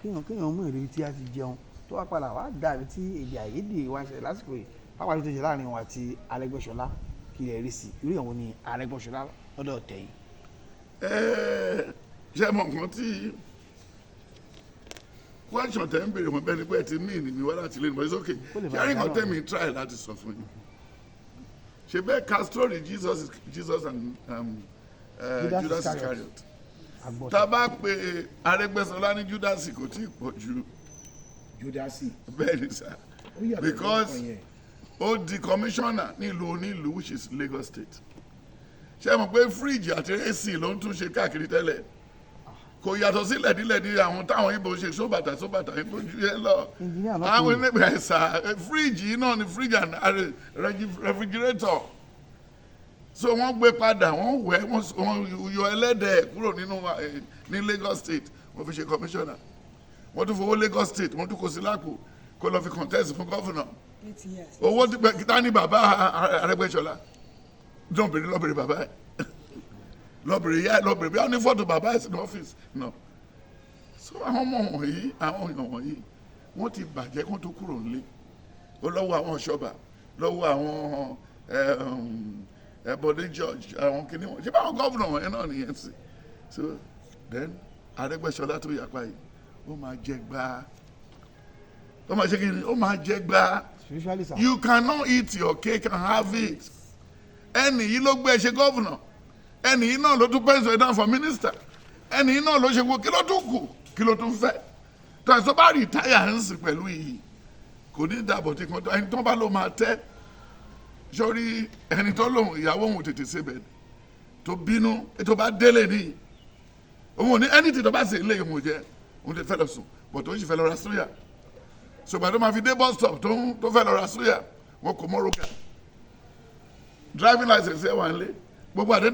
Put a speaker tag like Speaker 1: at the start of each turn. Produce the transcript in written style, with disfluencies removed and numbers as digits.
Speaker 1: Kéèyàn mú ìrírí tí a ti jẹun tó wá padà wá dàbí tí èdè àìyedè wá ṣẹlẹ̀ lásìkò yìí, pápá tó ṣe láàrin wọn àti Arẹ́gbẹ́ṣọlá. Kí lè rí sí irú ìyàwó ni Arẹ́gbẹ́ṣọlá lọ́dọ̀ tẹ̀yìn?
Speaker 2: Ṣé mọ nǹkan tí question tẹ́ ń béèrè wọn bẹ́ẹ̀ ni pé ẹ ti mí ìnìmí wá láti lé ní, but it's okay.
Speaker 1: Kó lè bá
Speaker 2: Ṣé rí nǹkan
Speaker 1: dáná.
Speaker 2: Tẹ́mi try láti sọ fún yín, ṣe bẹ́ẹ̀ ka story Jesus and
Speaker 1: Judas
Speaker 2: Judas
Speaker 1: Iscariot.
Speaker 2: Iscariot.
Speaker 1: Agbọ́sọ.
Speaker 2: Tá a bá pe Arẹ́gbẹ́ṣọlá ní Judas, kò tí ì pọ̀ jù.
Speaker 3: Judasi.
Speaker 2: Bẹ́ẹ̀ ni sá.
Speaker 3: Ó yàtọ̀
Speaker 2: Because
Speaker 3: lórúkọ yẹn.
Speaker 2: ó di commissioner nílùú onílùú, which is Lagos State. Ṣé mọ̀ pé fridge àti AC ló ń tún ṣe káàkiri tẹ́lẹ̀? Kò yàtọ̀ sí lẹ̀dílẹ̀dí àwọn táwọn Ibo ṣe, sóbàtà sóbàtà Ibo ju yẹn lọ.
Speaker 1: Engineer náà
Speaker 2: Àwọn
Speaker 1: pè é.
Speaker 2: onígbà ẹ̀sà fridge yìí náà ni, fridge and refrigerator. So wọ́n gbé padà, wọ́n wẹ̀, wọ́n yọ ẹlẹ́dẹ̀ kúrò nínú ní Lagos State, wọ́n fi ṣe commissioner. Wọ́n tún fowó Lagos State, wọ́n tún kó sí lápò kó lọ fi contest fún governor.
Speaker 4: 8 years.
Speaker 2: Owó tí pẹ́ kíta ní bàbá Arẹ́gbẹ́ṣọlá lọ́bìnrin, lọ́bìnrin bàbá ẹ̀, lọ́bìnrin ìyá ẹ̀, lọ́bìnrin bí wọ́n ní fọ́tò bàbá ẹ̀ sínú ọ́fíìsì náà. So àwọn ọmọ wọ̀nyí, àwọn èèyàn wọ̀nyí, wọ́n ti bàjẹ́ kó tó kúrò nílé. Ó lọ́wọ́ àwọn ọ̀ṣọ́bà, lọ́wọ́ àwọn Bọ̀dé George, àwọn kìnìún wọn, ṣé báwọn governor wọ̀nyẹn náà nìyẹn sí. So then Arẹ́gbẹ́ṣọlá tó yapa yìí, ó máa jẹ gbáà, ó máa ṣe kí ni, ó máa jẹ gbáà.
Speaker 1: Spiritually, sir.
Speaker 2: You cannot eat your cake and have it. Ẹnì yìí ló gbé ẹ ṣe governor, ẹnì yìí náà ló tún pencil down for minister, ẹnì yìí náà ló ṣe wo. Kí ló tún kù? Kí ló tún fẹ́? Tó àìsàn bá retire ń sìn pẹ̀lú iyì, kò ní dàbọ̀ tí kan tó ẹni tó bá ló máa tẹ́ sórí ẹni tó lòun ìyàwó òun tètè ṣe bẹ́ẹ̀ tó bínú tó bá délé ní òun ò ní anything tó bá ṣe ilé òun ò jẹ, òun ti fẹ́ lọ sùn bọ̀ tó ń sì fẹ́ lọ ra súyà. Ṣùgbọ́n tó máa fi dé bus stop tó ń tó fẹ́ lọ ra súyà, wọn kò mọ́ roka. Driving license ẹ̀ wà nílé gbogbo àdéhùn.